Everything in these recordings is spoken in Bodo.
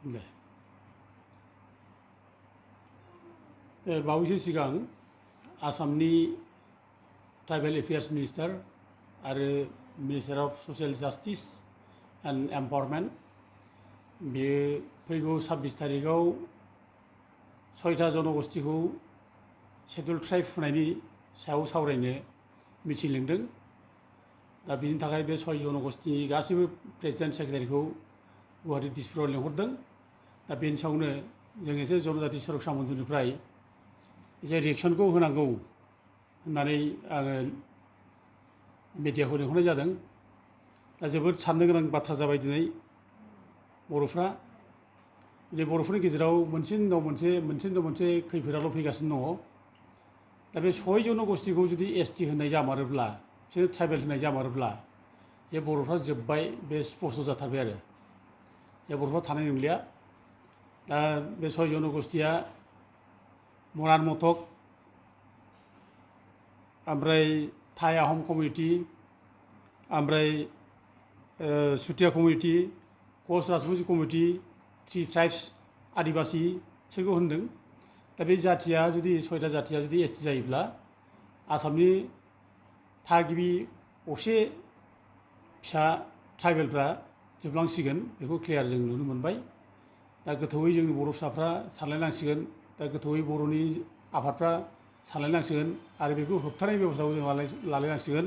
네. बावैसो सिगां आसामनि ट्राइबेल एफेयार्स मिनिस्टार आरो minister of social justice and empowerment बेयो फैगौ 26 तारिखआव 6टा जनगोष्ठीखौ शेड्युल ट्राइब होनायनि सायाव सावरायनो मिथिं लिंदों। दा बिनि थाखाय बे 6 जनगोष्ठीनि गासैबो प्रेसिडेन्ट सेक्रेटारिखौ गुवाहाटी डिस्ट्रिक्टआव लिंहरदों। दा बेनि सायावनो जों एसे जनजाति सुरक्षा मन्थ्रिनिफ्राय एसे रिएक्सनखौ होनांगौ होननानै आङो मिडियाखौ लिंहरनाय जादों। दा जोबोद साननो गोनां बाथ्रा जाबाय दिनै बर'फ्रा बर'फोरनि गेजेराव मोनसेनि उनाव मोनसे खैफोदाल' फैगासिनो दङ। दा बे 6 जनगोष्ठीखौ जुदि एसटि होननाय जामारोब्ला बिसोर ट्राइबेल होननाय जामारोब्ला जे बर'फ्रा जोब्बाय बे स्पष्ट जाथारबाय आरो जे बर'फ्रा थानाय नंलिया। दा बे 6 जनगोष्ठीया मरान मथक, ओमफ्राय थाइ आहम कमिउनिटि, ओमफ्राय सुतिया कमिउनिटि, कच राजबंसि कमिउनिटि, 3 ट्राइब्स आदिबासि बिसोरखौ होनदों। दा बे जाथिया जुदि 6टा जाथिया जुदि एसटि जायोब्ला आसामनि थागिबि असे फिसा ट्राइबेलफ्रा जोबलांसिगोन, बेखौ क्लियार जों नुनो मोनबाय। दा गोथौयै जोंनि बर' फिसाफ्रा सानलायनांसिगोन, दा गोथौयै बर'नि आफादफ्रा सानलायनांसिगोन आरो बेखौ होबथानाय बेब'स्थाखौ जों लालायनांसिगोन।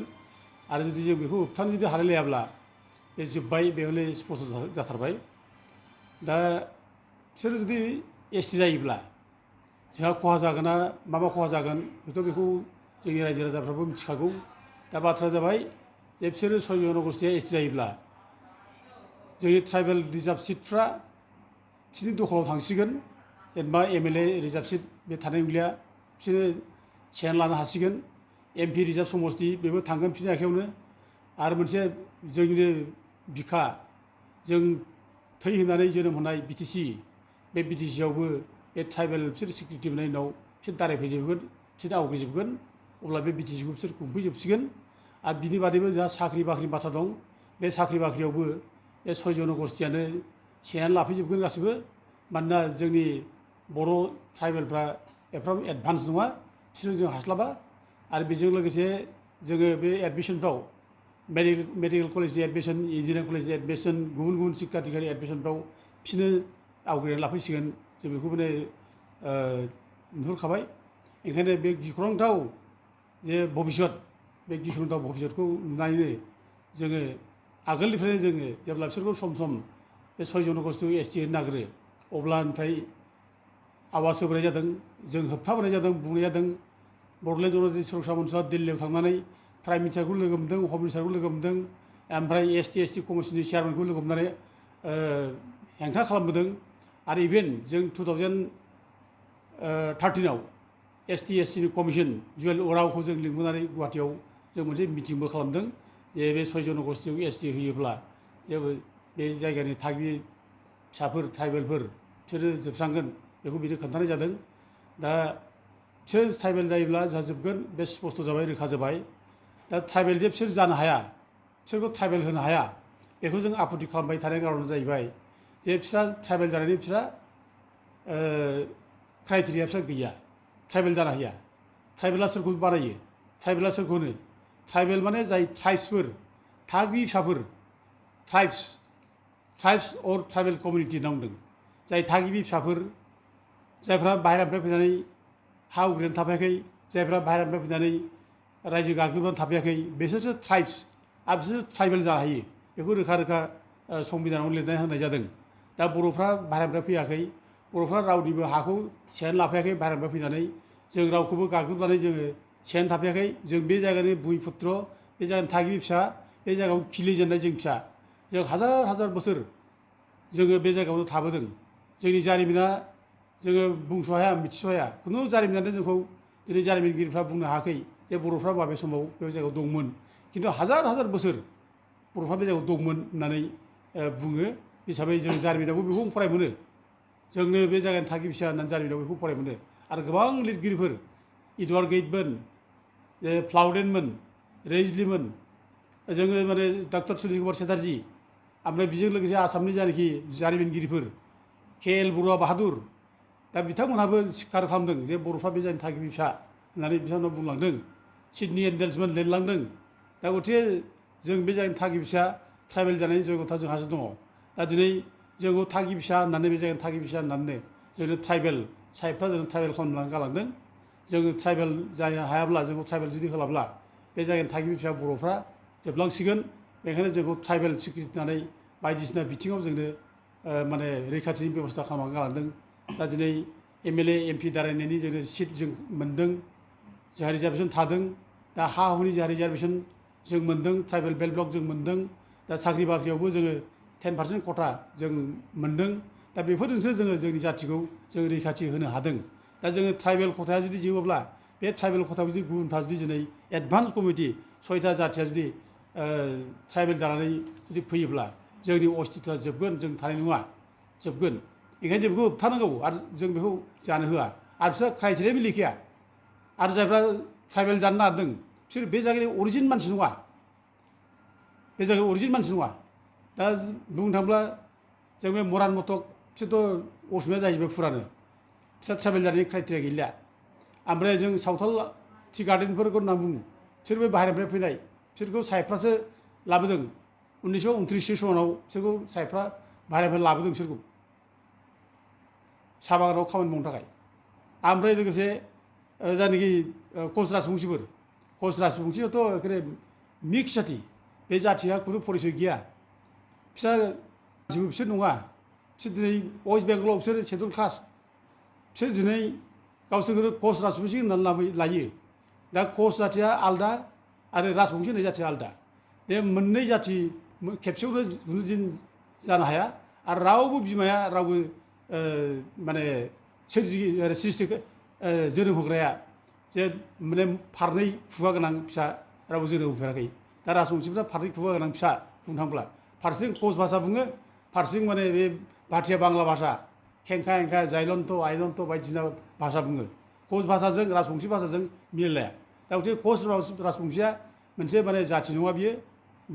आरो जुदि जों बेखौ होबथानो जुदि हालायलायाब्ला बे जोब्बाय, बे हले स्पष्ट जाथारबाय। दा बिसोर जुदि एसटि जायोब्ला जोंहा खहा जागोना मा खहा जागोन बेखौ जोंनि रायजो राजाफ्राबो मिथिखागौ। दा बाथ्राया जाबाय जे बिसोरो 6 जनगोष्ठीया एसटि जायोब्ला जोंनि ट्राइबेल रिजार्भ सिटफ्रा बिसोरनि दखलाव थांसिगोन। जेनेबा एमएलए रिजार्भ सिट बे थानाय नंलिया, बिसोरो सेनानै लानो हासिगोन। एमपि रिजार्भ समस्ति बेबो थांगोन बिसोरनि आखायावनो। आरो मोनसे जोंनि बिखा जों थै होनानै जोनोम होनाय बिटिसि, बे बिटिसिआवबो बे ट्राइबेल बिसोर सिकिउरिटि मोननायनि उनाव बिसोर दारायफैजोबगोन, बिसोर आवग्रिजोबगोन। अब्ला बे बिटिसिखौ बिसोर खुंफैजोबसिगोन। आरो बिनि बादैबो जोंहा साख्रि बाख्रिनि बाथ्रा दं। बे साख्रि बाख्रियावबो बे 6 जनगोष्ठीयानो सेनानै लाफैजोबगोन गासैबो। मानोना जोंनि बर' ट्राइबेलफ्रा एफाराब एडभान्स नङा, बिसोरजों जों हास्लाबा। आरो बेजों लोगोसे जोङो बे एडमिसनफ्राव मेडिकेल कलेजनि एडमिसन, इन्जिनियारिं कलेजनि एडमिसन, गुबुन गुबुन शिक्षा दिक्षानि एडमिसनफ्राव बिसोरनो आवग्रिनानै लाफैसिगोन, जों बेखौ माने नुहुरखाबाय। ओंखायनो बे गिख्रंथाव जे भबिष्यत, बे गिख्रंथाव भबिष्यतखौ नुनानैनो जोङो आगोलनिफ्रायनो जोङो जेब्ला बिसोरखौ सम सम बे 6 जनगोष्ठीखौ एसटि होनो नागिरो अब्लानिफ्राय आवाज होबोनाय जादों, जों होबथाबोनाय जादों, बुंनाय जादों। बड'लेण्ड जनजाति सुरक्षा मन्चआ दिल्लीयाव थांनानै प्राइम मिनिस्टारखौ लोगो मोनदों, हम मिनिस्टारखौ लोगो मोनदों, ओमफ्राय एसटि कमिसननि चेयारमेनखौ लोगो हमनानै हेंथा खालामबोदों। आरो इभेन जों 2013आव एसटि कमिसन जुवेल उरावखौ जों लिंबोनानै गुवाहाटीयाव जों मोनसे मिटिंबो खालामदों जे बे 6 जनगोष्ठीखौ एसटि होयोब्ला जेबो बे जायगानि थागिबि फिसाफोर ट्राइबेलफोर बिसोरो जोबस्रांगोन, बेखौ बिदि खोन्थानाय जादों। दा बिसोर ट्राइबेल जायोब्ला जोंहा जोबगोन, बे स्पष्ट जाबाय, रोखा जाबाय। दा ट्राइबेल जे बिसोर जानो हाया, बिसोरखौ ट्राइबेल होनो हाया, बेखौ जों आपत्ति खालामबाय थानायनि कारना जाहैबाय जे बिस्रा ट्राइबेल जानायनि बिस्रा क्राइटेरिया बिस्रा गैया, ट्राइबेल जानो हाया। ट्राइबेला सोरखौ बानायो? ट्राइबेला सोरखौ होनो? ट्राइबेल माने जाय ट्राइब्सफोर, थागिबि फिसाफोर, ट्राइब्स अर ट्राइबेल कमिउनिटि होनना बुंदों। जाय थागिबि फिसाफोर, जायफ्रा बाहेरानिफ्राय फैनानै हा आवग्रिनानै थाफैयाखै, जायफ्रा बाहेरानिफ्राय फैनानै रायजो गाग्लोबनानै थाफैयाखै, बिसोरसो ट्राइब्स। आरो बिसोर ट्राइबेल जानो हायो, बेखौ रोखा रोखा संबिधानाव लिरना होनाय जादों। दा बर'फ्रा बाहेरानिफ्राय फैयाखै, बर'फ्रा रावनिबो हाखौ सेनानै लाफैयाखै बाहेरानिफ्राय फैनानै, जों रावखौबो गाग्लोबनानै जोङो सेनानै थाफैयाखै। जों बे जायगानि भुमिपुत्र, बे जायगानि थागिबि फिसा, बे जायगायाव खिलिजेननाय जों फिसा। जों हाजार हाजार बोसोर जोङो बे जायगायावनो थाबोदों। जोंनि जारिमिना जोङो बुंस' हाया, मिथिस' हाया। खुनु जारिमिनानो जोंखौ दिनै जारिमिनगिरिफ्रा बुंनो हायाखै जे बर'फ्रा माबे समाव बे जायगायाव दंमोन। खिन्थु हाजार हाजार बोसोर बर'फ्रा बे जायगायाव दंमोन होननानै बुङो। हिसाबै जों जारिमिनावबो बेखौ फराय मोनो। जोंनो बे जायगानि थागिबि फिसा होननानै जारिमिनाव बेखौ फराय मोनो। आरो गोबां लिरगिरिफोर, इडवार्ड गेइटमोन, फ्लाउडेनमोन, रेइजलिमोन, जोङो डक्टर सुनिल कुमार चेटार्जी, ओमफ्राय बेजों लोगोसे आसामनि जायनाखि जारिमिनगिरिफोर, KL बरुवा बाहादुर दा बिथांमोनहाबो सिखार खालामदों जे बर'फ्रा बे जायगानि थागिबि फिसा होननानै बिथांमोना बुंलांदों सिडनी एन्डेल्समोन लिरलांदों दा गथिखे जों बे जायगानि थागिबि फिसा ट्राइबेल जानायनि जयगथा जोंहासो दङ दा दिनै जोंखौ थागिबि फिसा होननानै बे जायगानि थागिबि फिसा होननानै जोंनो ट्राइबेल साइडफ्रा जोंनो ट्राइबेल खालामनानै गालांदों जोङो ट्राइबेल जानो हायाब्ला जोंखौ ट्राइबेल जुदि होलाब्ला बे जायगानि थागिबि फिसा बर'फ्रा जोबलांसिगोन बेखायनो जोंखौ ट्राइबेल सिक्रिटि होननानै बायदिसिना बिथिङाव जोंनो माने रैखाथिनि बेब'स्था खालामनानै गालांदों दा दिनै MLA MP दारायनायनि जोङो सिट जों मोन्दों जोंहा रिजार्भेसन थादों दा हा हुनि जोंहा रिजार्भेसन जों मोन्दों ट्राइबेल बेल्ट ब्लक जों मोन्दों दा साख्रि बाख्रियावबो जोङो 10% खथा जों मोन्दों दा बेफोरजोंसो जोङो जोंनि जाथिखौ जों रैखाथि होनो हादों दा जोङो ट्राइबेल खथाया जुदि जोबोब्ला बे ट्राइबेल खथायाव जुदि गुबुनफ्रा जुदि दिनै एडभान्स कमिटि 6टा जाथिया जुदि ट्राइबेल जानानै जुदि फैयोब्ला जोंनि अस्तित्वआ जोबगोन जों थानाय नङा जोबगोन ओंखायनो जों बेखौ होबथानांगौ आरो जों बेखौ जानो होआ आरो बिसोर क्राइटेरियाबो लिखाया आरो जायफ्रा ट्राइबेल जानो नागिरदों बिसोर बे जायगानि अरिजिन मानसि नङा बे जायगानि अरिजिन मानसि नङा दा बुंनो थाङोब्ला जों बे मरान मथक बिसोरथ' असमिया जाहैबाय फुरानो बिसोर ट्राइबेल जानायनि क्राइटेरिया गैलिया ओमफ्राय जों सावथाल टि गार्डेनफोरखौ होनना बुङो बिसोर बे बाहेरानिफ्राय फैनाय बिसोरखौ साइफ्रासो लाबोदों 1929 सनाव बिसोरखौ साइफ्रा बाहेरानिफ्राय लाबोदों बिसोरखौ साहा बागानाव खामानि मावनो थाखाय ओमफ्राय लोगोसे जायनाखि कच राजबंसिफोर कच राजबंसियाथ' एखेबारे मिक्स जाथि बे जाथिया खुनु परिचय गैया बिसोर नङा बिसोर दिनै वेस्ट बेंगलाव बिसोर सेडुल कास्ट बिसोर दिनै गावसोरखौनो कच राजबंसि होननानै लायो दा कच जाथिया आलदा आरो राजबंसि होननाय जाथिया आलदा बे मोननै जाथि खेबसेयावनो खुनु दिन जानो हाया आरो रावबो बिमाया रावबो माने सृष्टि जोनोम होग्राया जे माने फारनै खुगा गोनां फिसा रावबो जोनोम होफेराखै दा राजबंसिफ्रा फारनै खुगा गोनां फिसा बुंनो थाङोब्ला फारसेथिं कच भाषा बुङो फारसेथिं माने बे भाटिया बांला भाषा खेंखा हेंखा जायलन्त आइलन्त बायदिसिना भाषा बुङो कच भाषाजों राजबंसि भाषाजों मिलाया दा गथिखे कच राजबंसिया मोनसे माने जाथि नङा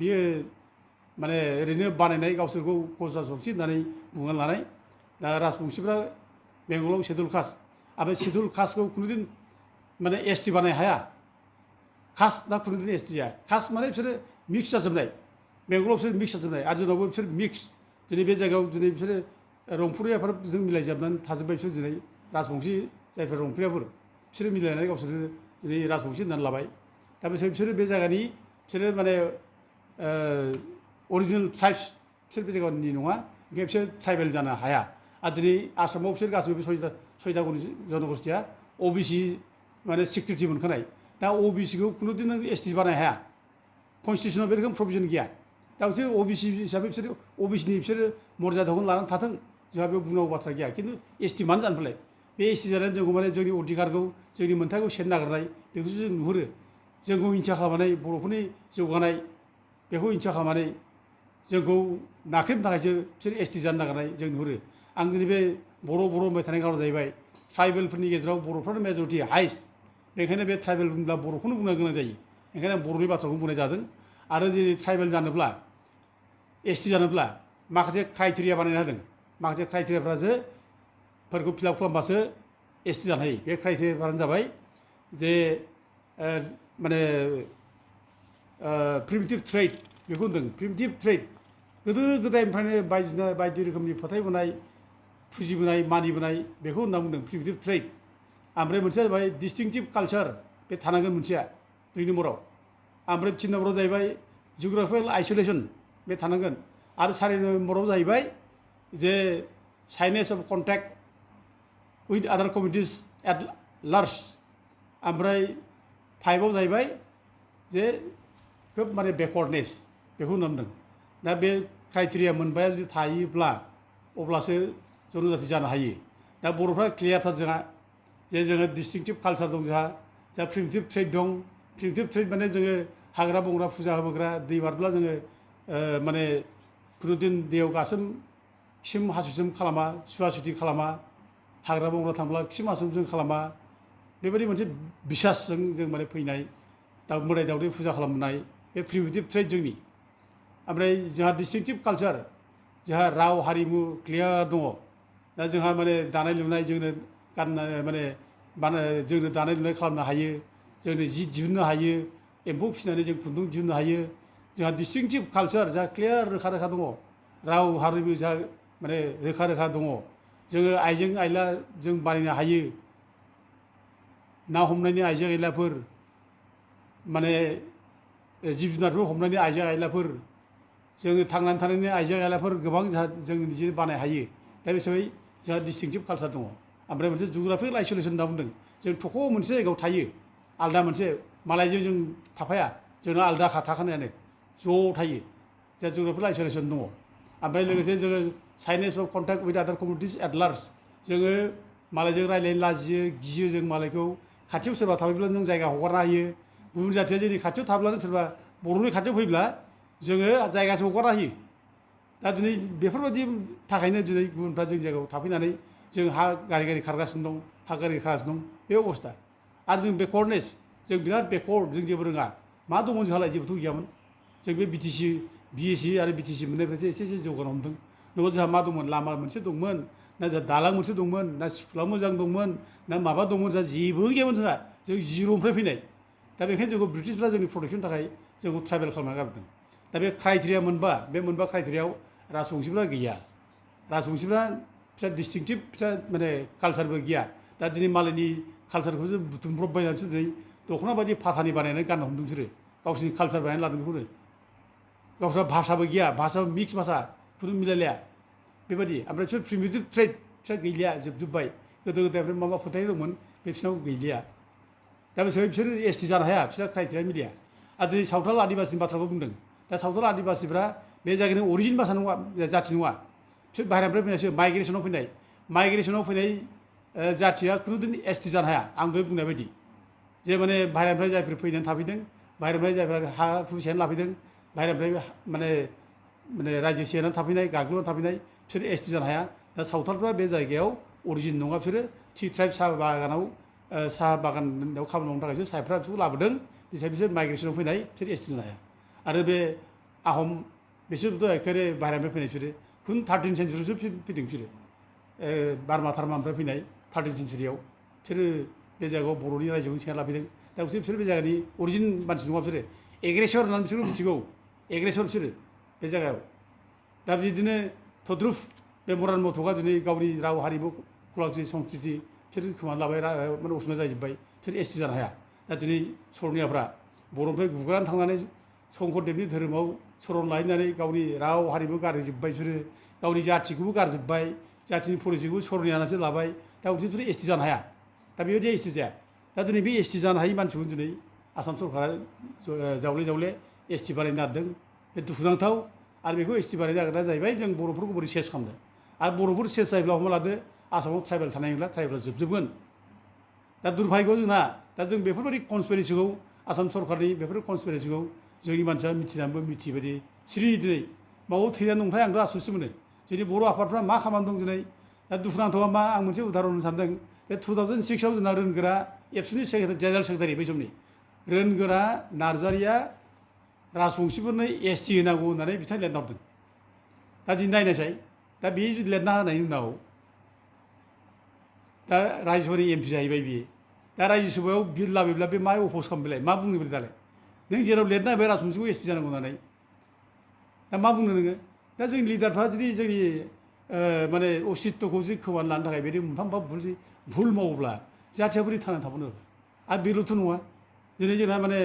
बियो माने ओरैनो बानायनाय गावसोरखौ कच राजबंसि होननानै बुंना लानाय दा राजबंसिफ्रा बेंगलाव सेडुल कास्ट आरो सेडुल कास्टखौ खुनुदिन माने ST बानायनो हाया कास्ट दा खुनुदिन ST जाया कास्ट माने बिसोरो मिक्स जाजोबनाय बेंगलाव बिसोर मिक्स जाजोबनाय आरो जोंनावबो बिसोर मिक्स दिनै बे जायगायाव दिनै बिसोरो रंपुरियाफोरजों मिलायजाबनानै थाजोब्बाय बिसोर दिनै राजबंसि जायफोर रंपुरियाफोर बिसोरो मिलायनानै गावसोरो दिनै राजबंसि होननानै लाबाय दा बिसोरो बे जायगानि बिसोरो माने अरिजिनेल ट्राइब्स बिसोर बे जायगानि नङा ओंखायनो बिसोर ट्राइबेल जानो हाया आरो दिनै आसामाव बिसोर गासैबो बे 6टा जनगोष्ठिया OBC माने सिक्रिटि मोनखानाय दा OBCखौ खुनुदिन नों ST बानायनो हाया कनस्टिटिउसनाव बे रोखोम प्रभिजन गैया दा बिसोर OBC हिसाबै बिसोरो OBCनि बिसोरो मर्यादाखौ लानानै थाथों जोंहा बेयाव बुंनांगौ बाथ्रा गैया खिन्थु ST मानो जानो फैलाय बे ST जानानै जोंखौ माने जोंनि अधिकारखौ जोंनि मोन्थायखौ सेनो नागिरनाय बेखौसो जों नुहुरो जोंखौ हिंसा खालामनानै बर'फोरनि जौगानाय बेखौ हिंसा खालामनानै जोंखौ नाख्रेबनो थाखायसो बिसोर ST जानो नागिरनाय जों नुहुरो आं दिनै बे बर' होनबाय थानाय खार'ना जाहैबाय ट्राइबेलफोरनि गेजेराव बर'फ्रानो मेजरिटि हाइस्ट बेखायनो बे ट्राइबेल बुंब्ला बर'खौनो बुंनो गोनां जायो ओंखायनो आं बर'नि बाथ्राखौ बुंनाय जादों आरो दिनै ट्राइबेल जानोब्ला ST जानोब्ला माखासे क्राइटेरिया बानायना होदों माखासे क्राइटेरियाफ्रासो फोरखौ फिलाप खालामबासो ST जानो हायो बे क्राइटेरियाफ्रानो जाबाय जे माने प्रिमिटिभ ट्रेड बेखौ होनदों प्रिमिटिभ ट्रेड गोदो गोदायनिफ्रायनो बायदि रोखोमनि फोथायबोनाय फुजिबोनाय मानिबोनाय बेखौ होनना बुंदों प्रिमिटिभ ट्रेड ओमफ्राय मोनसेया जाबाय डिस्टिंटिभ कालचार बे थानांगोन मोनसेया 2 नम्बराव ओमफ्राय 3 नम्बराव जाहैबाय जिअग्राफिकेल आइसोलेसन बे थानांगोन आरो 4 नम्बराव जाहैबाय जे साइनेस अफ कन्टेक्ट उइथ आदार कमिउनिटिस एट लार्ज ओमफ्राय 5आव जाहैबाय जे खोब माने बेकवार्डनेस बेखौ होनना बुंदों दा बे क्राइटेरिया मोनबाया जुदि थायोब्ला अब्लासो जनजाति जानो हायो दा बर'फ्रा क्लियारथार जोंहा जे जोङो डिस्टिंटिभ कालचार दं जोंहा प्रिमिटिभ ट्रेड दं प्रिमिटिभ ट्रेड माने जोङो हाग्रा बंग्रा फुजा होबोग्रा दै बारब्ला जोङो माने खुनुदिन दैयाव खिसोम हासुसोम खालामा सुवा सुथि खालामा हाग्रा बंग्रा थांब्ला खिसोम हासुसोम जों खालामा बेबायदि मोनसे बिसासजों जों माने फैनाय मोदाय दावदै फुजा खालामनाय बे प्रिमिटिभ ट्रेड जोंनि ओमफ्राय जोंहा डिस्टिंटिभ कालचार जोंहा राव हारिमु क्लियार दङ दा जोंहा माने दानाय लुनाय जोंनो जोंनो दानाय लुनाय खालामनो हायो, जोंनो जि दिहुननो हायो, एम्फौ फिसिनानै जों खुन्दुं दिहुननो हायो। जोंहा डिस्टिंक्टिभ कालचार जोंहा क्लियार रोखा रोखा दङ, राव हारिमु जोंहा माने रोखा रोखा दङ। जोङो आइजें आइला जों बानायनो हायो, ना हमनायनि आइजें आइलाफोर, माने जिब जुनारफोर हमनायनि आइजें आइलाफोर, जोङो थांनानै थानायनि आइजें आइलाफोर गोबां जों निजे बानाय हायो। दा बे हिसाबै जोंहा डिस्टिंक्टिभ कालचार दङ। ओमफ्राय मोनसे जुग्राफिकेल आइसोलेसन होनना बुंदों, जों थख' मोनसे जायगायाव थायो, आलदा मोनसे मालायजों जों थाफाया, जोंना आलदाखा थाखानायानो ज' थायो, जोंहा जुग्राफिकेल आइसोलेसन दङ। ओमफ्राय लोगोसे जोङो साइनेस अफ कन्टेक्ट उइथ आदार कमिउनिटिस एट लार्ज, जोङो मालायजों रायज्लायनो लाजियो, गियो जों मालायखौ। खाथियाव सोरबा थाफैब्ला जों जायगा हगारना होयो। गुबुन जाथिया जोंनि खाथियाव थाब्लानो सोरबा बर'नि खाथियाव फैब्ला जोङो जायगासो हगारना होयो। दा दिनै बेफोरबायदि थाखायनो दिनै गुबुनफ्रा जोंनि जायगायाव थाफैनानै जों हा गारि गारि खारगासिनो दं, हा गारि खागासिनो दं, बे अबस्था। आरो जों बेकवार्डनेस, जों बिराद बेकवार्ड, जों जेबो रोङा। मा दंमोन जोंहालाय जेबोथ' गैयामोन। जों बे बिटिसि बिएसि आरो बिटिसि मोननायनिफ्रायसो एसे एसे जौगानो हमदों। नङाबा जोंहा मा दंमोन, लामा मोनसे दंमोन ना, जोंहा दालां मोनसे दंमोन ना, स्कुला मोजां दंमोन ना, माबा दंमोन, जोंहा जेबो गैयामोन। जोंहा जों जिर'निफ्राय फैनाय। दा बेखायनो जोंखौ ब्रिटिशफ्रा जोंनि प्रटेक्सननि थाखाय जोंखौ ट्राइबेल खालामना गारबोदों। दा बे क्राइटेरिया मोनबा, बे मोनबा क्राइटेरियायाव राजबंशिफ्रा गैया। राजबंशिफ्रा फिसा डिस्टिंक्टिभ फिसा माने कालचारबो गैया। दा दिनै मालायनि कालचारखौ जों बुथुमब्रबबायनानैसो दिनै दख'ना बायदि फाथानि बानायनानै गाननो हमदों बिसोरो, गावसोरनि कालचार बानायनानै लादों बेखौनो। गावस्रा भाषाबो गैया, भाषाबो मिक्स भाषा, खुनु मिलायलाया बेबायदि। ओमफ्राय बिसोर प्रिमिटिभ ट्रेड बिसोर गैलिया, जोबजोब्बाय। गोदो गोदायनिफ्राय मा मा फोथायनाय दंमोन बे बिसोरनाव गैलिया। दा बिसोर एसटि जानो हाया, बिसोर क्राइटेरिया मिलाया। आरो दिनै सावथाल आदिबासिनि बाथ्राखौ बुंदों। दा सावथाल आदिबासिफ्रा बे जायगानि अरिजिन भाषा नङा, जाथि नङा, बिसोर बाहेरानिफ्राय फैनायसो, माइग्रेसनाव फैनाय। माइग्रेसनाव फैनाय जाथिया खुनुदिन एसटि जानो हाया, आं दहाय बुंनाय बायदि। जे माने बाहेरानिफ्राय जायफोर फैनानै थाफैदों, बाहेरानिफ्राय जायफ्रा हा हु सेनानै लाफैदों, बाहेरानिफ्राय माने रायजो सेनानै थाफैनाय, गाग्लोबनानै थाफैनाय, बिसोर एसटि जानो हाया। दा सावथालफ्रा बे जायगायाव अरिजिन नङा, बिसोरो टि ट्राइब साहा बागानाव खामानि मावनो थाखायसो साहेबफ्रा बिसोरखौ लाबोदों। बिसोर माइग्रेसनाव फैनाय, बिसोर एसटि जानो हाया। आरो बे आहम, बिसोरबोथ' एखेबारे बाहेरानिफ्राय फैनाय, बिसोरो खुन 13 सेन्सुरियावसो फैदों बिसोरो। बार्मा थार्मानिफ्राय फैनाय 13 सेन्सुरियाव बिसोरो बे जायगायाव बर'नि रायजोखौ सेना लाफैदों। दा बिसोर बे जायगानि अरिजिन मानसि नङा, बिसोरो एग्रेसर होननानै बिसोरबो मिथिगौ, एग्रेसर बिसोरो बे जायगायाव। दा बिदिनो तद्रुफ बे मरान मथकआ दिनै गावनि राव हारिमु कलाकृति संस्कृति बिसोर खोमाना लाबाय, माने असमिया जाजोब्बाय, बिसोर एसटि जानो हाया। दा दिनै सरनियाफ्रा बर'निफ्राय गुगानानै थांनानै शंकरदेबनि धोरोमाव शरण लाहैनानै गावनि राव हारिमु गारहैजोब्बाय, बिसोरो गावनि जाथिखौबो गारजोब्बाय, जाथिनि पलिसिखौबो सरनियानासो लाबाय। दा बिसोर एसटि जानो हाया। दा बेबायदि एसटि जाया। दा दिनै बे एसटि जानो हायि मानसिखौ दिनै आसाम सरकारा जावले जावले एसटि बानायनो नागिरदों। बे दुखुनांथाव। आरो बेखौ एसटि बानायनो नागिरनाया जाहैबाय जों बर'फोरखौ बोरै सेस खालामनो। आरो बर'फोर सेस जायोब्ला हमना लादो आसामाव ट्राइबेल थानाय नंला, ट्राइबेला जोबजोबगोन। दा दुर्भाग्य जोंना। दा जों बेफोरबायदि कनस्पिरेसिखौ, आसाम सरकारनि बेफोर कनस्पिरेसिखौ जोंनि मानसिया मिथिनानैबो मिथियै बायदि सिरि दिनै मावो थैनानै दंथाय आंथ' आसुसो मोनो। जोंनि बर' आफादफ्रा मा खालामनानै दं दिनै। दा दुखुनांथावा मा, आं मोनसे उदाहरन होनो सानदों। बे 2006आव जोंना रोनगोरा एबसुनि जेनेरेल सेक्रेटारि बै समनि रोनगोरा नार्जारिया राजबंशिफोरनो एसटि होनांगौ होननानै बिथाङा लिरना हरदों। दा दिनै नायनायसाय, दा बे लिरना होनायनि उनाव दा रायजोनि एमपि जाहैबाय बियो। दा रायजोसभायाव बिल लाबोब्ला बे मा अफस खालामो बेलाय, मा बुंनो बेलाय दालाय। नों जेराव लिरना होबाय राजबंशिखौ एसटि जानांगौ होननानै, दा मा बुंनो नोङो। दा जोंनि लिडारफ्रा जुदि जोंनि माने अस्तित्वखौ जुदि खोमाना लानो थाखाय बिदि मोनफा मोनफा भुल मावोब्ला जाथिया बोरै थांनानै थाबावनो। आरो बेल'थ' नङा, दिनै जोंना माने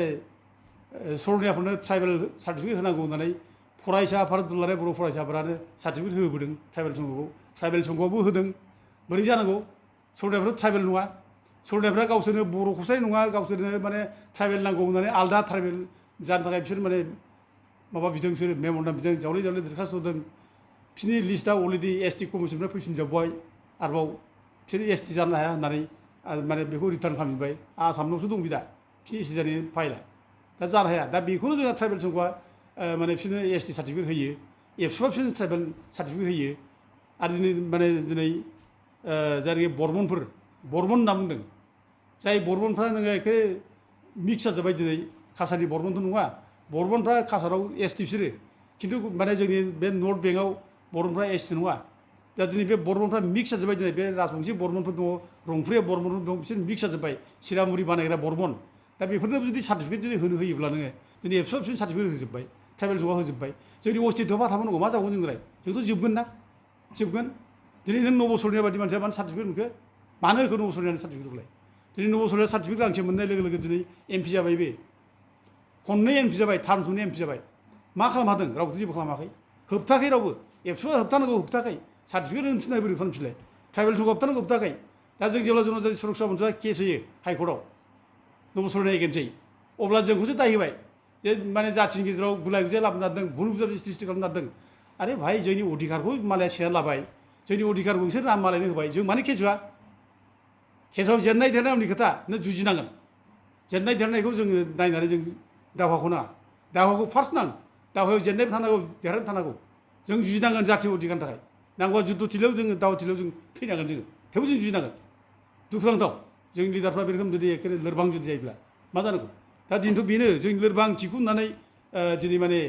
सरनियाफोरनो ट्राइबेल सार्टिफिकेट होनांगौ होननानै फरायसा आफाद दुलाराय बर' फरायसाफोरानो सार्टिफिकेट होबोदों ट्राइबेल संघखौ। ट्राइबेल संघआवबो होदों। बोरै जानांगौ, सरनियाफ्राथ' ट्राइबेल नङा। सरनियाफ्रा गावसोरनो बर' खसाय नङा, गावसोरनो माने ट्राइबेल नांगौ होननानै आलदा ट्राइबेल जानो थाखाय बिसोर माने माबा बिदों, बिसोर मेम'रेन्डाम बिदों, जावले जावले दरखास्त होदों। बिसोरनि लिस्टआ अलरेडि एसटि कमिसननिफ्राय फैफिनजोब्बाय। आरोबाव बिसोर एसटि जानो हाया होननानै माने बेखौ रिटार्न खालामफिनबाय। आसामनावसो दं बि दा बिसोरनि एसटि जानायनि फाइला। दा जानो हाया। दा बेखौनो जोंना ट्राइबेल संघआ माने बिसोरनो एसटि सार्टिफिकेट होयो, एबसुआ बिसोरनो ट्राइबेल सार्टिफिकेट होयो। आरो दिनै जायनाखि बर्मनफोर, बर्मन होनना बुंदों, जाय बर्मनफ्रा नोङो एखे मिक्स जाजोब्बाय दिनै। काछारनि बर्मनथ' नङा, बर्मनफ्रा काछाराव एसटि बिसोरो, खिन्थु माने जोंनि बे नर्थ बेंकआव बर्मनफ्रा एसटि नङा। दा दिनै बे बर्मनफ्रा मिक्स जाजोब्बाय दिनै बे राजबंशी बर्मनफोर दङ रंफ्रिया बर्मनफोर दं बिसोर मिक्स जाजोब्बाय सिरामुरि बानायग्रा बर्मन दा बेफोरनो जुदि सार्टिफिकेट जुदि होयोब्ला नोङो दिनै एबसु सार्टिफिकेट होजोब्बाय ट्राइबेल ज'आ होजोब्बाय जोंनि अस्तित्वआ थाबोनांगौ मा जाबावगोन जोंलाय जोंथ' जोबगोन ना जोबगोन दिनै नों नबसरनिया बायदि मानसिया मानो सार्टिफिकेट मोनखो मानो होखो नबसरनियानो सार्टिफिकेटखौलाय दिनै नबसरनिया सार्टिफिकेट गांसे मोननाय लोगो लोगो दिनै एमपि जाबाय बे खननै एमपि जाबाय थार्मसनि एमपि जाबाय मा खालामहादों रावबोथ' जेबो खालामाखै होबथायाखै रावबो एबसुआ होबथानांगौ होबथायाखै सार्टिफिकेट होनो थिननाय बोरै खालामफिनलाय ट्राइबेल ज'खौ होबथानांगौ होबथायाखै दा जों जेब्ला जनजाति सुरक्षा मन्थ्रिया केस होयो हाइकर्टआव नबसरनि एगेन्स्टै अब्ला जोंखौसो दाय होबाय जे माने जातिनि गेजेराव गुलाय गुजाय लाबोनो नागिरदों भुल बुजाबुजि सृष्टि खालामनो नागिरदों आरे भाई जोंनि अधिकारखौ मालाया सेना लाबाय जोंनि अधिकारखौ बिसोर नाम मालायनो होबाय जों मानो केस होआ केसआव जेननाय देरनाय उननि खोथा नों जुजिनांगोन जेननाय देरनायखौ जोङो नायनानै जों दावहाखौ नाङा दावहाखौ फार्स्ट नां दावहायाव जेननायबो थानांगौ देरहानो थानांगौ जों जुजिनांगोन जाति अधिकारनि थाखाय नांगौबा जुद्ध थिलियाव जोङो दावहा थिलियाव जों थैनांगोन जोङो थेवबो जों जुजिनांगोन दुखुनांथाव जोंनि लिडारफ्रा बे रोखोम जुदि एखेबारे लोरबां जुदि जायोब्ला मा जानांगौ दा दिनैथ' बेनो जोंनि लोरबांथिखौ नुनानै दिनै माने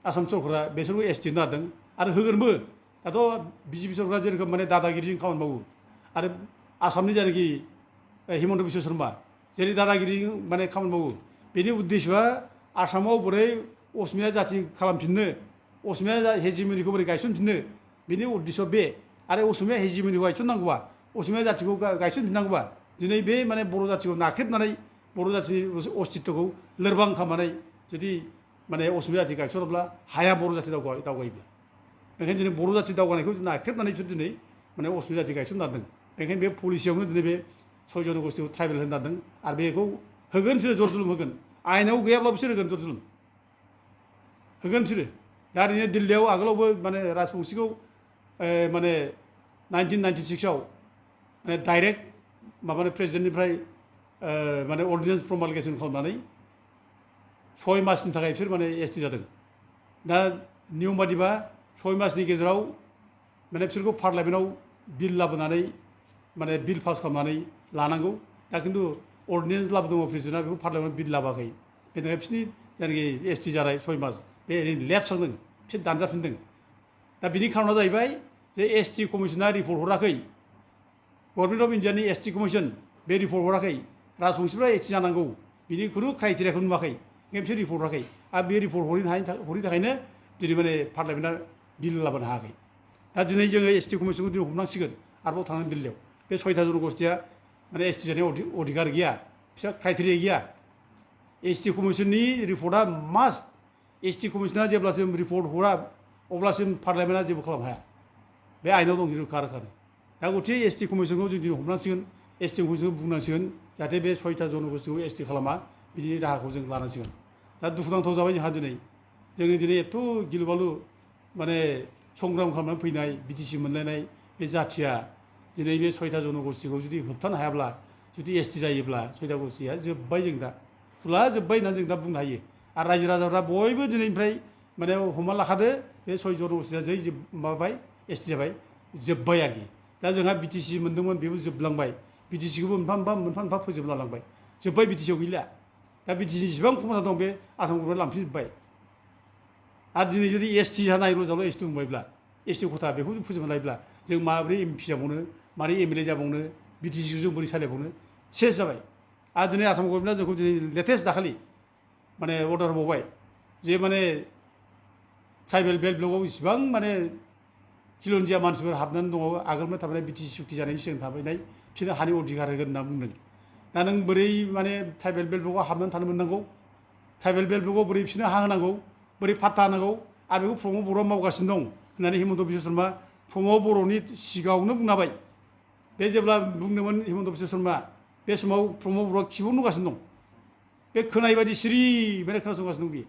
आसाम सरकारा बेसोरखौ एसटि होनो नागिरदों आरो होगोनबो दाथ' बिजेपि सरकारा जेरोखोम माने दादागिरिजों खामानि मावो आरो आसामनि जायनाखि हिमन्त बिश्व शर्मा जेरै दादागिरि माने खामानि मावो बेनि उद्देश्यआ आसामाव बोरै असमिया जाति खालामफिननो असमिया हेजिमनिखौ बोरै गायसनफिननो बेनि उद्देश्य बे आरो असमिया हेजिमनिखौ गायसननांगौबा असमिया जातिखौ गायसनफिननांगौबा दिनै बे माने बर' जातिखौ नाख्रेबनानै बर' जातिनि अस्तित्वखौ लोरबां खालामनानै जुदि माने असमिया जाति गायसनोब्ला हाया बर' जाति दावगायोब्ला बेखायनो दिनै बर' जाति दावगानायखौ नाख्रेबनानै बिसोर दिनै माने असमिया जाति गायसननो नागिरदों बेखायनो बे पलिसियावनो दिनै बे 6 जनगोष्ठीखौ ट्राइबेल होनो नागिरदों आरो बेखौ होगोन बिसोरो जर जुलुम होगोन आयेनाव गैयाब्ला बिसोर होगोन जर जुलुम होगोन बिसोरो दा ओरैनो दिल्लीयाव आगोलावबो माने राजबंशीखौ माने 1996आव माने डाइरेक्ट माबानो प्रेसिडेन्टनिफ्राय माने अर्डिनेन्स प्रमालगेसन खालामनानै 6 मासनि थाखाय बिसोर माने एसटि जादों दा नियम बादिबा 6 मासनि गेजेराव माने बिसोरखौ पार्लियामेन्टआव बिल लाबोनानै माने बिल पास खालामनानै लानांगौ दा खिन्थु अर्डिनेन्स लाबोदों प्रेसिडेन्टआ बेखौ पार्लियामेन्ट बिल लाबोआखै बेनि थाखाय बिसोरनि जायनाखि एसटि जानाय 6 मास बे ओरैनो लेफ्ट थांदों बिसोर दानजाफिनदों दा बिनि खारना जाहैबाय जे एसटि कमिसना रिपर्ट हराखै गभर्नमेन्ट अफ इन्डियानि एसटि कमिसन बे रिपर्ट हराखै राजबंशीफ्रा एसटि जानांगौ बिनि खुनु क्राइटेरियाखौ नुवाखै ओंखायनो बिसोर रिपर्ट हराखै आरो बे रिपर्ट हरैनि थाखायनो दिनै माने पार्लियामेन्टआ बिल लाबोनो हायाखै दा दिनै जोङो एसटि कमिसनखौ दिनै हमनांसिगोन आरोबाव थांनानै दिल्लीयाव बे 6था जनगोष्ठीया माने एसटि जानायाव अधिकार गैया बिसोर क्राइटेरिया गैया एसटि कमिसननि रिपर्टआ मास्ट एसटि कमिसना जेब्लासिम रिपर्ट हरा अब्लासिम पार्लियामेन्टआ जेबो खालामनो हाया बे आयेनाव दं रोखा रोखानो दा गथिखे एसटि कमिसनखौ जों दिनै हमनांसिगोन एसटि कमिसनखौ बुंनांसिगोन जाहाथे बे 6था जनगोष्ठीखौ एसटि खालामा बिनि राहाखौ जों लानांसिगोन दा दुखुनांथाव जाबाय जोंहा दिनै जोङो दिनै एथ' गिलु बालु माने संग्राम खालामनानै फैनाय बिटिसि मोनलायनाय बे जाथिया दिनै बे 6था जनगोष्ठीखौ जुदि होबथानो हायाब्ला जुदि एसटि जायोब्ला 6था गष्ठीया जोब्बाय जों दा फुला जोब्बाय होननानै जों दा बुंनो हायो आरो रायजो राजाफ्रा बयबो दिनैनिफ्राय माने हमना लाखादो बे 6 जनगोष्ठीया जै माबाबाय एसटि जाबाय जोब्बाय आरोखि दा जोंहा बिटिसि मोनदोंमोन बेबो जोबलांबाय बिटिसिखौबो मोनफा मोनफा फोजोबना लांबाय जोब्बाय बिटिसिआव गैला दा बिटिसि जेसेबां खमना दं बे आसाम गभर्नमेन्टआ लांफिनजोब्बाय आरो दिनै जुदि एसटि जानायल' जाल' एसटि दंबायब्ला एसटि खथा बेखौ जों फोजोबना लायोब्ला जों माबोरै एमपि जाबावनो मारै एमएलए जाबावनो बिटिसिखौ जों बोरै सालायबावनो सेस जाबाय आरो दिनै आसाम गभर्नमेन्टआ जोंखौ दिनै लेटेस्ट दाखालि माने अर्डार होबावबाय जे माने ट्राइबेल बेल्ट ब्लकआव इसिबां माने खिलन्जिया मानसिफोर हाबनानै दङ आगोलनो थाबैनाय बिटिसि सुक्ति जानायनि सिगां थाबैनाय बिसोरनो हानि अधिकार होगोन होनना बुंदों दा नों बोरै माने ट्राइबेल बेल्ट ब्लकआव हाबनानै थानो मोननांगौ ट्राइबेल बेल्ट ब्लकआव बोरै बिसोरनो हा होनांगौ बोरै पाट्टा होनांगौ आरो बेखौ प्रमद बर'आ मावगासिनो दं होननानै हिमन्त बिश्व शर्मा प्रमद बर'नि सिगाङावनो बुंनाबाय बे जेब्ला बुंदोंमोन हिमन्त बिश्व शर्मा बे समाव प्रमद बर'आ खिबुन नुगासिनो दं बे खोनाय बायदि सिरि माने खोनासंगासिनो दं बियो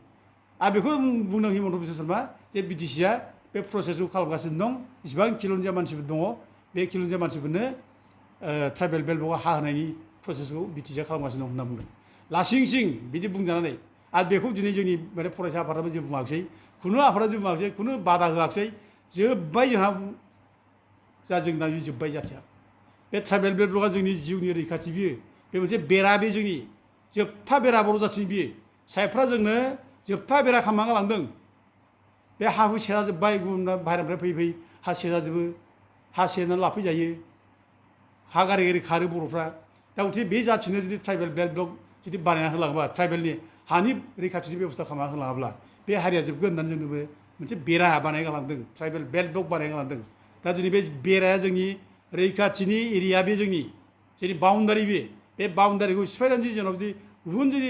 आरो बेखौ बुंदों हिमन्त बिश्व शर्मा जे बिटिसिआ बे प्रसेसखौ खालामगासिनो दं जेसेबां खिलन्जिया मानसिफोर दङ बे खिलन्जिया मानसिफोरनो ट्राइबेल बेल्ट ब्लकआव हा होनायनि प्रसेसखौ बिटिसिआ खालामगासिनो दं होनना बुंदों लासिं सिं बिदि बुंजानानै आरो बेखौ दिनै जोंनि माने फरायसा आफादाबो जों बुङाखिसै खुनु आफादा जों बुङाखिसै खुनु बादा होआखिसै जोब्बाय जोंहा जा जोंना जोब्बाय जाथिया बे ट्राइबेल बेल्ट ब्लकआ जोंनि जिउनि रैखाथि बियो बे मोनसे बेरा बे जोंनि जोबथा बेरा बर' जाथिनि बियो सायफ्रा जोंनो जोबथा बेरा खालामना गालांदों बे हाखौ सेरा जोब्बाय गुबुन बाहेरानिफ्राय फैयै हा सेजाजोबो हा सेना लाफैजायो हा गारि गारि खारो बर'फ्रा दा गथिखे बे जाथिनो जुदि ट्राइबेल बेल्ट ब्लक जुदि बानायना होलाङोबा ट्राइबेलनि हानि रैखाथिनि बेबस्था खालामना होलाङाब्ला बे हारिया जोबगोन होननानै जोंनोबो मोनसे बेरा बानाय गालांदों ट्राइबेल बेल्ट ब्लक बानाय गालांदों दा जोंनि बे बेराया जोंनि रैखाथिनि एरिया बे जोंनि बाउन्डारि बे बाउन्डारिखौ सिफायनानै जेनेबा जुदि गुबुन जुदि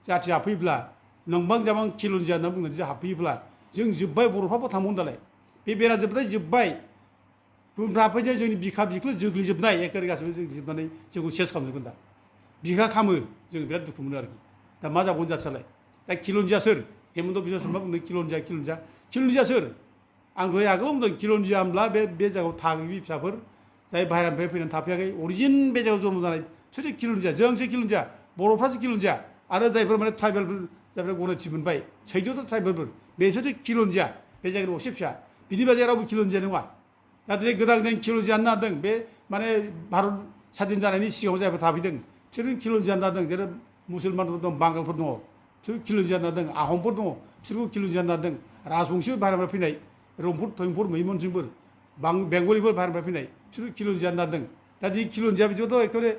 जाथि हाबफैब्ला नंबां जाबां खिलन्जिया होनना बुंनानै जुदि हाबफैयोब्ला जों जोब्बाय बर'फ्राबो थांबावगोन दालाय बे बेरा जोब्बाय गुबुनफ्रा हाबफैनाय जोंनि बिखा बिख्लो जोग्लिजोबनाय एखेबारे गासिबो जोग्लिजोबनानै जोंखौ सेस खालामजोबगोन दा बिखा खामो जों बिराद दुखु मोनो आरोखि दा मा जाबावगोन जाथियालाय दा खिलन्जिया सोर हेमन्त बिश्व शर्मा बुंदों खिलन्जिया सोर आं दहाय आगोलाव बुंदों खिलन्जिया होनब्ला बे जायगायाव थागिबि फिसाफोर जाय बाहेरानिफ्राय फैनानै थाफैयाखै अरिजिन बे जायगायाव जन्म जानाय सोरसो खिलन्जिया जोंसो खिलन्जिया बर'फ्रासो खिलन्जिया आरो जायफोर माने ट्राइबेलफोर जायफोर गनायथि मोनबाय 14था ट्राइबेलफोर बेसोरसो खिलन्जिया बे जायगानि असे फिसा बिनि बादै रावबो खिलन्जिया नङा दा दिनै गोदान गोदान खिलन्जिया होनना होदों बे माने भारत स्वाधीन जानायनि सिगाङाव जायफोर थाफैदों बिसोर खिलन्जिया होनना होदों जेरै मुसलमानफोर दं बांगालफोर दङ बिसोर खिलन्जिया होनना होदों आहमफोर दङ बिसोरखौ खिलन्जिया होनना होदों राजबंशी बाहेरानिफ्राय फैनाय रंफोर थयंफोर मैमनसिंफोर बेंगलिफोर बाहेरानिफ्राय फैनाय बिसोर खिलन्जिया होनना होदों दा दिनै खिलन्जिया बिदिबाथ' एखेबारे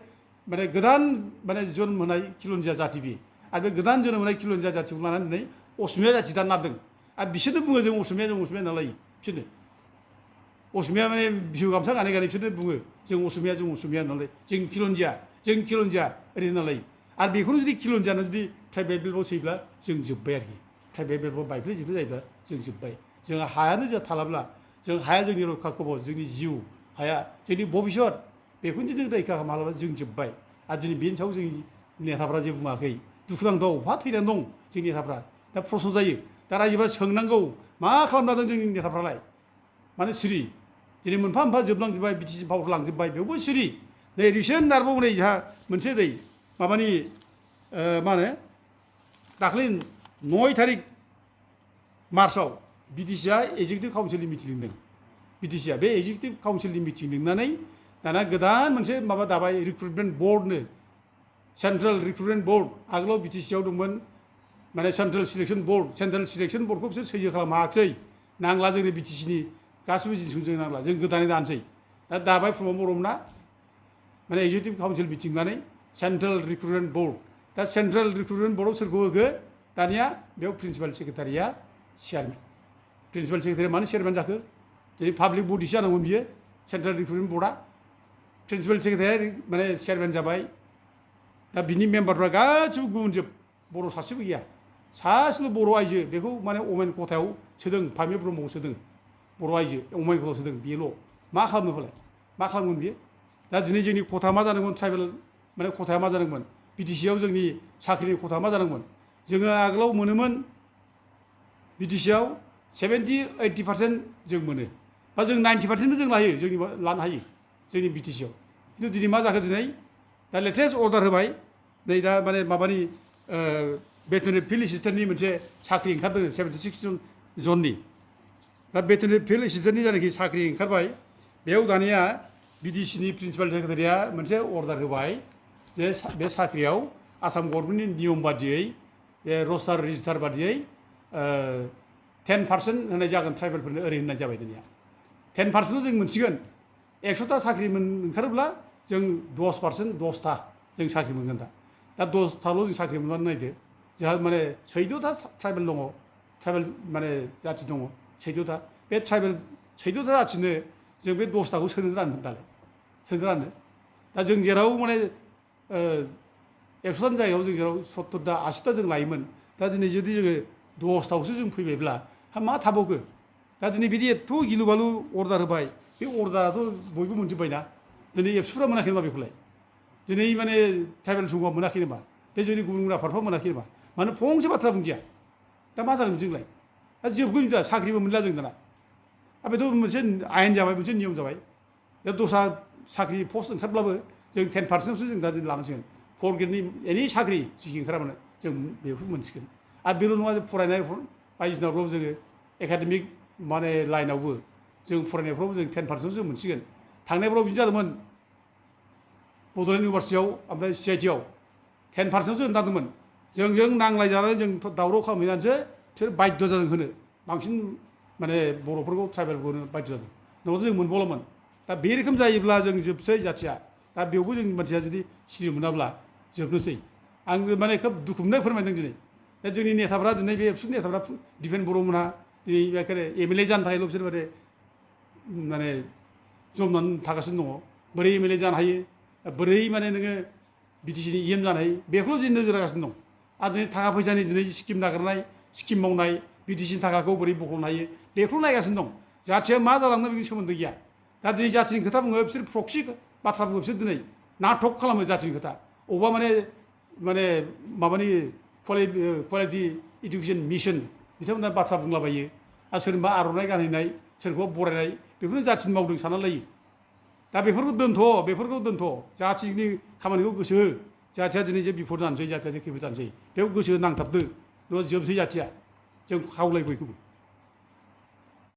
माने गोदान माने जन्म होनाय खिलन्जिया जाथि बे आरो बे गोदान जोनोम होनाय खिलन्जिया जाथिखौ लानानै दिनै असमिया जाथि दानना होदों आरो बिसोरनो बुङो जों असमिया नालाय बिसोरनो असमिया माने बिहु गामसा गानै गानै बिसोरनो बुङो जों असमिया नालाय जों खिलन्जिया ओरै नालाय आरो बेखौनो जुदि खिलन्जियानो जुदि ट्राइबेल बेल्टआव सोयोब्ला जों जोब्बाय आरोखि ट्राइबेल बेल्टआव बायफ्लेजोबनाय जायोब्ला जों जोब्बाय जोंहा हायानो जोंहा थालाब्ला जों हाया जोंनि रैखा खबर जोंनि जिउ हाया जोंनि भबिष्यत बेखौनो जुदि रैखा खालामाब्ला जों जोब्बाय आरो दिनै बेनि सायाव जोंनि नेताफ्रा जेबो बुङाखै दुखुनांथाव बहा थैनानै दं जोंनि नेताफ्रा दा प्रश्न जायो दा रायजोफ्रा सोंनांगौ मा खालामना दं जोंनि नेताफ्रालाय माने सिरि दिनै मोनफा मोनफा जोबलांजोब्बाय बिटिसि पावार लांजोब्बाय बेवबो सिरि नै रिसेन्ट आरोबाव नै जोंहा मोनसे दै माबानि मा होनो दाख्लै 9 थारिख मार्चआव बिटिसिआ एगजेक्टिभ काउन्सिलनि मिटिं लिंदों बिटिसिआ बे एगजेक्टिभ काउन्सिलनि मिटिं लिंनानै दाना गोदान मोनसे माबा दाबाय रिक्रुटमेन्ट बर्डनो सेन्ट्रेल रिक्रुटमेन्ट बर्ड आगोलाव बिटिसिआव दंमोन माने सेन्ट्रेल सिलेक्सन बर्डखौ बिसोर सैजो खालामनो हायाखिसै नांला जोंनि बिटिसिनि गासिबो जिनिसखौ जों नांला जों गोदानै दानसै दा दाबाय प्रमद बर'मोना माने एगजेक्टिभ काउन्सिल मिटिं लानानै सेन्ट्रेल रिक्रुटमेन्ट बर्ड दा सेन्ट्रेल रिक्रुटमेन्ट बर्डआव सोरखौ होखो दानिया बेयाव प्रिन्सिपाल सेक्रेटारिया चेयारमेन प्रिन्सिपाल सेक्रेटारिया मानो चेयारमेन जाखो दिनै पाब्लिक बडिसो जानांगौमोन बियो सेन्ट्रेल रिक्रुटमेन्ट बर्डआ प्रिन्सिपाल सेक्रेटारिया माने चेयारमेन जाबाय दा बिनि मेम्बारफ्रा गासिबो गुबुनजोब बर' सासेबो गैया सासेल' बर' आइजो बेखौ माने अमेन खथायाव सोदों फामि ब्रह्मखौ सोदों बर' आइजो अमेन खथायाव सोदों बेल' मा खालामनो फालाय मा खालामगोन बियो दा दिनै जोंनि खथा मा जादोंमोन ट्राइबेल माने खथाया मा जादोंमोन बिटिसिआव जोंनि साख्रिनि खथा मा जादोंमोन जोङो आगोलाव मोनोमोन बिटिसिआव 70-80% जों मोनो बा जों 90%बो जों लानो हायो जोंनि बिटिसिआव खिन्थु दिनै मा जाखो दिनै दा लेटेस्ट अर्डार होबाय नै दा माने माबानि भेटेनारि फिल्ड एसिस्टेन्टनि मोनसे साख्रि ओंखारदों 76 जननि दा भेटेनारि फिल्ड एसिस्टेन्टनि जायनाखि साख्रि ओंखारबाय बेयाव दानिया बिडिसिनि प्रिन्सिपाल सेक्रेटारिया मोनसे अर्डार होबाय जे बे साख्रियाव आसाम गभर्नमेन्टनि नियम बादियै बे रस्टार रेजिस्टार बादियै 10% होनाय जागोन ट्राइबेलफोरनो ओरै होननाय जाबाय दानिया 10%ल' जों मोनसिगोन 100टा साख्रि ओंखारोब्ला जों 10% जों साख्रि मोनगोन दा 10थाल' जों साख्रि मोनबानो नायदो जोंहा माने 14टा ट्राइबेल दङ ट्राइबेल माने जाथि दङ 14टा बे ट्राइबेल 14टा जाथिनो जों बे 10टाखौ सोनो राननो दालाय सोनो राननो दा जों जेराव माने 100टानि जायगायाव जों जेराव 70टा 80टा जों लायोमोन दा दिनै जुदि जोङो 10टावसो जों फैबायब्ला मा थाबावखो दा दिनै बिदि एथ' गिलु बालु अर्डार होबाय बे अर्डाराथ' बयबो मोनजोब्बायना दिनै एबसुफ्रा मोनाखै नामा बेखौलाय दिनै माने ट्राइबेल संघआ मोनाखै नामा बे जोंनि गुबुन आफादफ्रा मोनाखै नामा मानो फंसे बाथ्रा बुंदिया दा मा जागोन जोंलाय दा जोबगोन जा साख्रिबो मोनला जों दाना बेथ' मोनसे आयेन जाबाय मोनसे नियम जाबाय दा दस्रा साख्रि पस्ट ओंखारब्लाबो जों 10%आवसो जों दा लानांसिगोन 4 ग्रेडनि एनि साख्रि जिखि ओंखारा मानो जों बेखौ मोनसिगोन आरो बेल' नङा फरायनाय बायदिसिनाफ्राव जोङो एकाडेमिक माने लाइनावबो जों फरायनायफ्रावबो जों 10%आवसो मोनसिगोन थांनायफ्राव बिदि जादोंमोन बड'लेण्ड इउनिभारसिटियाव ओमफ्राय CIT आव 10%आवसो होनदांमोन जों नांलायजानानै जों दावराव खालामहैनानैसो बिसोर बाध्य जादों होनो बांसिन माने बर'फोरखौ ट्राइबेल गनो बाध्य जादों नङाब्ला जों मोनबावलामोन दा बे रोखोम जायोब्ला जों जोबसै जाथिया दा बेयावबो जोंनि मानसिया जुदि सिरि मोनाब्ला जोबनोसै आं माने खोब दुखु मोननाय फोरमायदों दिनै दा जोंनि नेताफ्रा दिनै बे एबसुनि नेताफ्रा दिपेन बर'मोनहा दिनै बेखायनो एमएलए जानो थाखायल' बिसोर माने जमनानै थागासिनो दङ बोरै एमएलए जानो हायो बोरै माने नोङो बिटिसिनि इएम जानो हायो बेखौल' जों नोजोर होगासिनो दं आरो दिनै थाखा फैसानि दिनै स्किम नागिरनाय स्किम मावनाय बिटिसिनि थाखाखौ बोरै बख'नो हायो बेखौल' नायगासिनो दं जाथिया मा जालांनो बेनि सोमोन्दो गैया दा दिनै जाथिनि खोथा बुङो बिसोर प्रक्सि बाथ्रा बुङो बिसोर दिनै नाटक खालामो जाथिनि खोथा अबेबा माने माबानि कुवालिटि इडुकेसन मिसन बिथांमोना बाथ्रा बुंलाबायो आरो सोरबा आर'नाइ गानहैनाय सोरखौबा बरायनाय बेखौनो जाथिनि मावदों सानना लायो दा बेफोरखौ दोनथ' जाथिनि खामानिखौ गोसो हो जाथिया दिनै जे बिफद जानोसै जाथिया जे खैफोद जानोसै बेयाव गोसो नांथाबदो नङा जोबसै जाथिया जों खावलाय बयखौबो